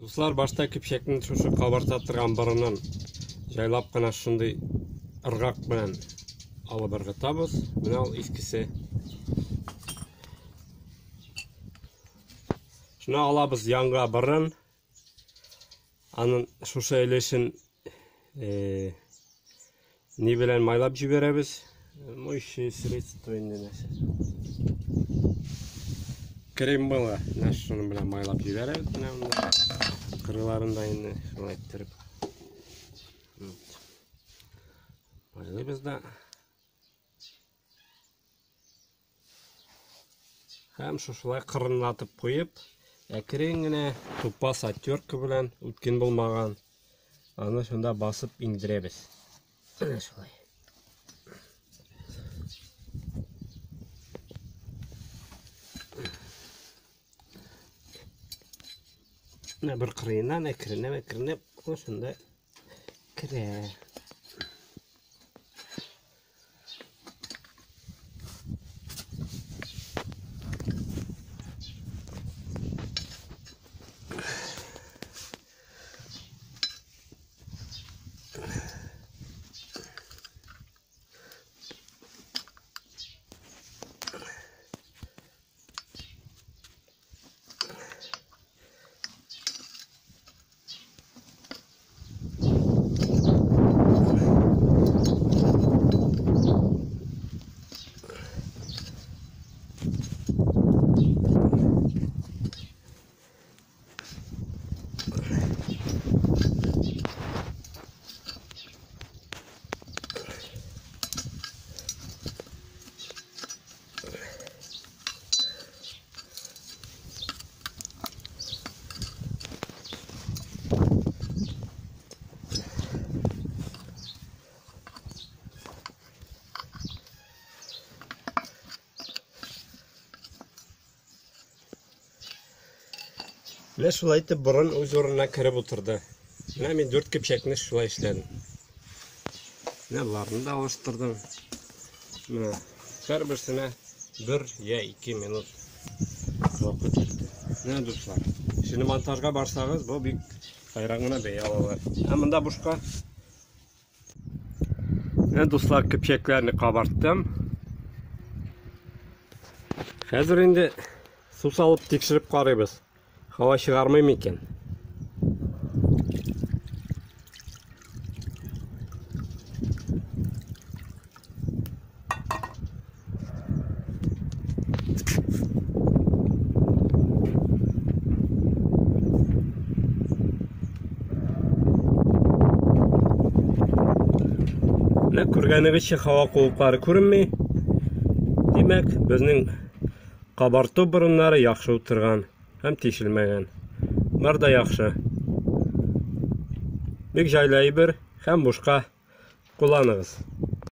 Дуслар, башта көпчәкнең шушы кабарта торган борынын җайлап кына шундый ыргак белән алып ыргытабыз. Менә ул искесе. Шуны алабыз янга борын. Аның шушы өлешен ни белән майлап җибәрәбез. Моющее средство инде нәрсә. Крем было. Менә шуның белән майлап җибәрәбез. Менә монда кырыйларын да инде шулай иттереп. Майлыйбыз да. Һәм шушылай кырынлатып куеп, әкрен генә тупас отвертка белән, үткен булмаган, аны шунда басып иңдерәбез. Менә шулай. Менә бер кырыеннан әкренләп әкренләп шунда керә. Менә шулай итеп борын үз урынына кереп утырды. Менә мин дүрт көпчәкне шулай эшләдем. Менә боларны да алыштырдым. Менә һәрберсенә бер я ике минут вакыт җитте. Менә дуслар, шине монтажга барсагыз, бу бик кайран гына бәя алалар. Ә монда бушка. Менә дуслар, көпчәкләрне кабарттым. Хәзер инде су салып тикшереп карыйбыз. Һава чыгармый микән? Менә күргәнегезчә һава куыклары күренми. Димәк, безнең кабарту борыннары яхшы утырган һәм тишелмәгән. Бар да яхшы. Бик җайлы әйбер һәм бушка кулланыгыз.